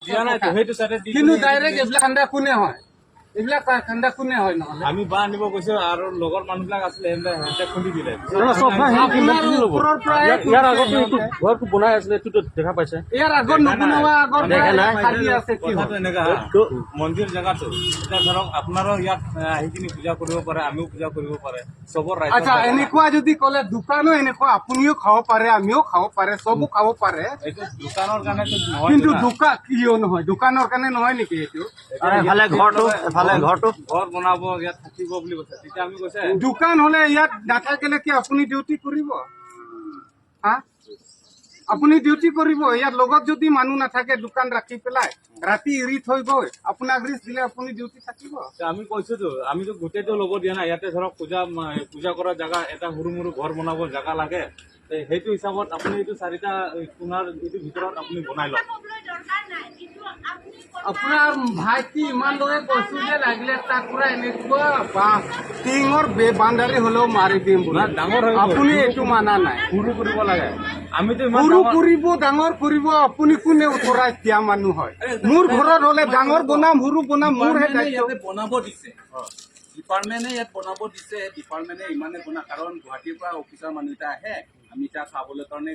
দিয়া নাই, সেইটো চাইডে দি কিন্তু ডাইৰেক্ট এইবিলাক খান্দা কোনে হয়? এইবিলাক খান্দা কোনে হয় নহ'লে? আমি বাঁহ আনিব গৈছো আৰু লগৰ মানুহবিলাক আছিলে, সিহঁতে খুন্দি দিলে। আপোনাৰ ওপৰৰ পৰাই। ইয়াৰ আগতো এইটো ঘৰটো বনাই আছিলে, এইটোতো দেখা পাইছে। ইয়াৰ আগত নবনোৱা আগৰ দেখা নাই। খালী আছে, কি কথাটো হ'ল? এনেকা, মন্দিৰ জেগাটো এতিয়া ধৰক আপোনাৰো ইয়াত আহি কিনি পূজা কৰিব পাৰে, আমিও পূজা কৰিব পাৰে, চবৰ ৰাইজৰ আচ্ছা, জেগা। এনেকুৱা যদি ক'লে দোকানো এনেকুৱা আপুনিও খাব পাৰে, আমিও খাব পাৰে, চবো খাব পাৰে। এইটো দোকানৰ কাৰণেতো নহয়। কিন্তু না। দোকান কিয় নহয়? দোকানৰ কাৰণে নহয় নেকি এইটো? আৰু এফালে ঘৰটো, এফালে ঘৰটো। ঘৰ বনাব, ইয়াত থাকিব বুলি কৈছে। তেতিয়া আমি কৈছে দোকান হলে ইয়াত নাথাকিলে কি আপুনি ডিউটি কৰিব? হা, আপুনি ডিউটি কৰিব? ইয়াত লগত যদি মানুহ নাথাকে, দোকান ৰাখি পেলাই ৰাতি এৰি থৈ গৈ আপোনাক ৰিস্ক দিলে আপুনি ডিউটি থাকিব? আমি কৈছোতো, আমিতো গোটেইটো ল'ব দিয়া নাই। ইয়াতে ধৰক পূজা কৰা জেগা এটা, সৰু মৰু ঘৰ বনাব জেগা লাগে। তে সেইটো হিচাপত আপুনি এইটো চাৰিটা কোণাৰ এইটো ভিতৰত আপুনি বনাই লওক। আপোনাৰ ভাইটি ইমান দৰে কৈছো যে লাগিলে তাক পুৰা এনেকুৱা বা টিঙৰ বান্দাৰী হলেও মাৰি দিম বুলি। না, ডাঙৰ হৈ গ'ল। আপুনি এইটো মানা নাই। সৰু কৰিব লাগে, আমিতো ইমান সৰু ডাঙৰ- কৰিব, ডাঙৰ কৰিব, আপুনি কোনে উতৰাই দিয়া মানুহ হয়? মোৰ ঘৰত হলে ডাঙৰ বনাম, সৰু বনাম, মোৰহে ডিপাৰ্টমেণ্টে দায়িত্ব। ইয়াতে বনাব দিছে, ডিপাৰ্টমেণ্টে ইয়াত বনাব দিছে। ডিপাৰ্টমেণ্টে ইমানে বনা, কাৰণ গুৱাহাটীৰ পৰা অফিচাৰ মানুহ এটা আহে, আমি তাত খাবলৈ কাৰণে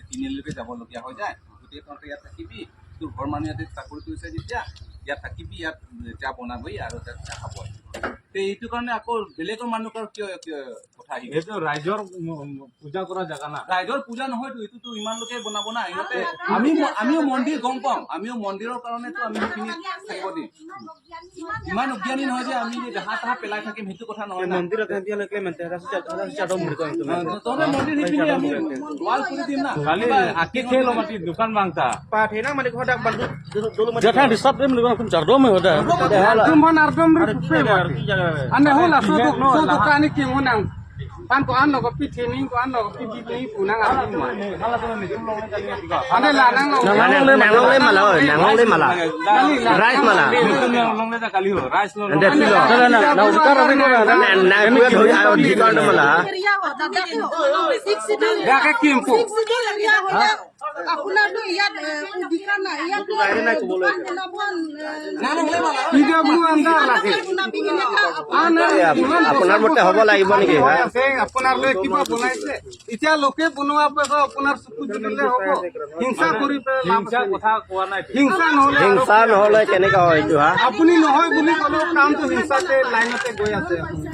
তিনিআলিলৈকে যাবলগীয়া হৈ যায়। গতিকে তহঁতে ইয়াত থাকিবি, তোৰ ঘৰ মানুহ ইয়াতে চাকৰি কৰিছে যেতিয়া ইয়াত থাকিবি, ইয়াত চাহ বনাবি আৰু তাত চাহ খাব আহিবি। তে এইটো কাৰণে আকৌ বেলেগৰ মানুহৰ কিয় কিয় কথা আহিব? সেইটো ৰাইজৰ পূজা কৰা জেগা না। ৰাইজৰ পূজা নহয়তো, এইটোতো ইমান লোকে বনাব না ইহঁতে। আমিও মন্দিৰ গম পাওঁ, আমিও মন্দিৰৰ কাৰণেতো আমি সেইখিনি থাকিব দিম। ইমান অজ্ঞানী নহয় যে আমি যে জাহা তাহা পেলাই থাকিম, সেইটো কথা নহয় না। তহঁতে মন্দিৰ সেইখিনি আমি ৱাল কৰি দিম না। খালি আকি খেল মাটি দোকান বাংতা। যেখানে ডিস্টার্ব দেম লিখুন, চারদম হয়ে যায়। Tumon ardom ri pupe mati. Ane hula so so dukani ki munang. Pan ko an logo pi training ko an logo pi bi punang ardi ma. Ane lanang lo. নাঙলে মালা ঐ, নাঙলে মালা, ৰাইজ মালা। Rice. দে তুলো। না ধৰি মালা। Yake kimpo. আপোনাৰতো ইয়াত অধিকাৰ নাই, ইয়াত দোকান বনাব। PW under লাগে। আপোনাৰ মতে হ'ব লাগিব নেকি, হা? আছে আপোনাৰ লৈ কিবা বনাইছে, এতিয়া লোকে বনোৱা পাছত আপোনাৰ চকু জ্বলিলে হ'ব? হিংসা কৰি পেলাই লাভ হিংসা আছে নেকি? কথা কোৱা নাই। হিংসা নহলে আৰু হিংসা নহ'লে কেনেকা হয় এইটো, হা? আপুনি নহয় বুলি ক'লেও কামটো হিংসাতে লাইনতে গৈ আছে আপুনি।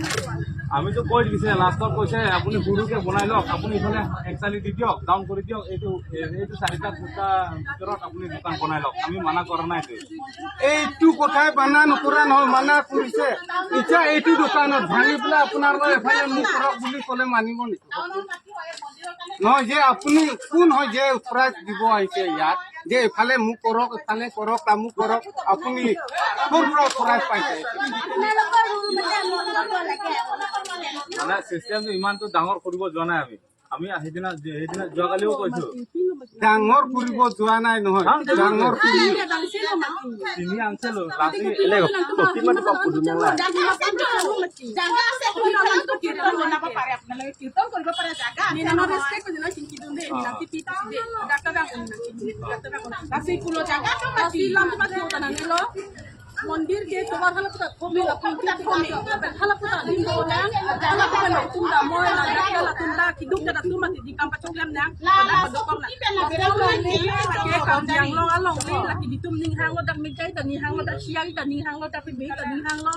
আমিতো কৈ দিছে, লাষ্টত কৈছে আপুনি সৰুকে বনাই লওক, আপুনি ইফালে এক চালি দি দিয়ক, ডাউন কৰি দিয়ক, এইটো চাৰিটা খুটা ভিতৰত আপুনি দোকান বনাই লওক। আমি মানা কৰা নাইতো। এইটো কথাই মানা নকৰা নহয়, মানা কৰিছে। এতিয়া এইটো দোকানত ভাঙি পেলাই আপোনাৰ এফালে মোক কৰক বুলি ক'লে মানিব নেকি? নহয় যে আপুনি কোন হয় যে প্ৰাইজ দিব আহিছে ইয়াত যে এফালে মোক কৰক, এফালে কৰক, তামুক কৰক? আপুনি ক'ৰ পৰা প্ৰাইজ পাইছে? মানে চিষ্টেমটো ইমানটো ডাঙৰ কৰিব যোৱা নাই আমি। আমি সেইদিনা যোৱাকালিও কৈছো। ডাঙৰ কৰিব যোৱা নাই নহয়, ডাঙৰ কৰি তিনি আনছে লাচি। জাগা আছে, কীৰ্তন বনাব পাৰে, আপোনালোকে কীৰ্তন কৰিব পাৰে, জাগা আছে। মন্দিৰ কে তোমার হালা পুতা কমে হালা পুতা দিন না হালা পুতা না তুমরা মই না la tumra kiduk ta tumma ti dikam pachoklam na la padokom na ke kam yang long along le la ki ditum ning hang lo dak mi jai ta ni hang lo dak siang ta ni hang lo dak pi ta ni hang lo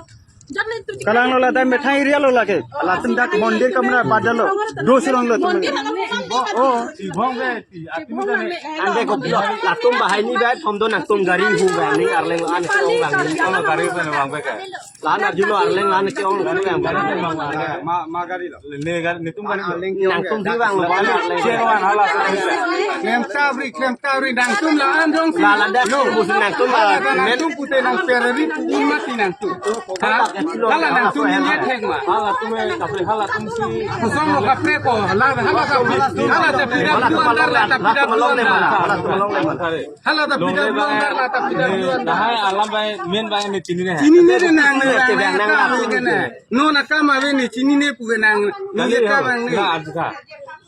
kalang lo la methai area lo lage latum dak mondir kamra badalo dosurong lo tum oh Sibong be Ande ko latum bahai ni bai thom do naktum gari hu bai ni arleng an ke ong lang ni. Oh, gari pe bang be ka. Lan arjulo arleng lan ke ong gari bang Gari pe bang ma ma gari lo ne gari nitum gari nangtum di bang lo ban arleng. Cherwan hala. Klem tabri, klem tabri nangtum la andong. La la da bu nangtum men men pute nang pereri pugun mati nangtum. Hala nangtum ni thek ma. Hala tume kapre hala tum si. Kusong lo kapre ko hala hala ka hala ta pida tu andar la ta pida tu andar. Hala ta pida tu andar la ta pida tu andar. Dahai alam bai men bai ne chini ne. Chini ne re nang ne nang ne no na ka ma ne chini ne puge nang ne ka bang ne. Na adka.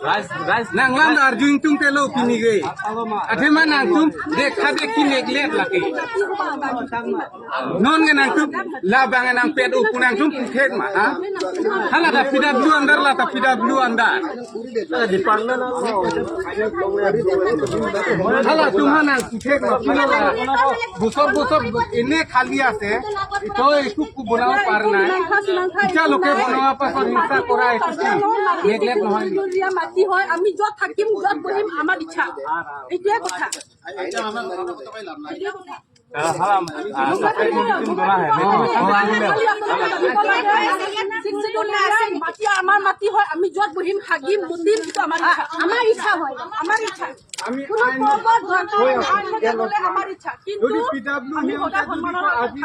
ৰাইজ ৰাইজ Nanglam arjun tum telo pini ge. Athe ma nang tum dekha dekhi neglect lake. Non ge nang tum la bang nang pet upu nang tum puthet ma ha. Hala ta PW andar la ta PW andar. Hala tumha nang puthet ma pina la. বছৰ বছৰ এনে খালী আছে, তো একো বনাব পৰা নাই। এতিয়া লোকে বনোৱাৰ পাছত হিংসা কৰা এইটো কি নেগলেক্ট নহয় নেকি? মাটি হয়, আমি য'ত থাকিম, য'ত বহিম, আমাৰ ইচ্ছা। এইটোৱে কথা। hala separate notice বনা হে। মাটি আমাৰ মাটি হয়, আমি য'ত বহিম, হাগিম, মুতিম, সেইটো আমাৰ ইচ্ছা। আমাৰ ইচ্ছা হয়, আমাৰ ইচ্ছা। আমি কোনো আইন পৰ্বত আমাৰ ইচ্ছা, কিন্তু যদি PW আমি সদায় সন্মানৰ আজি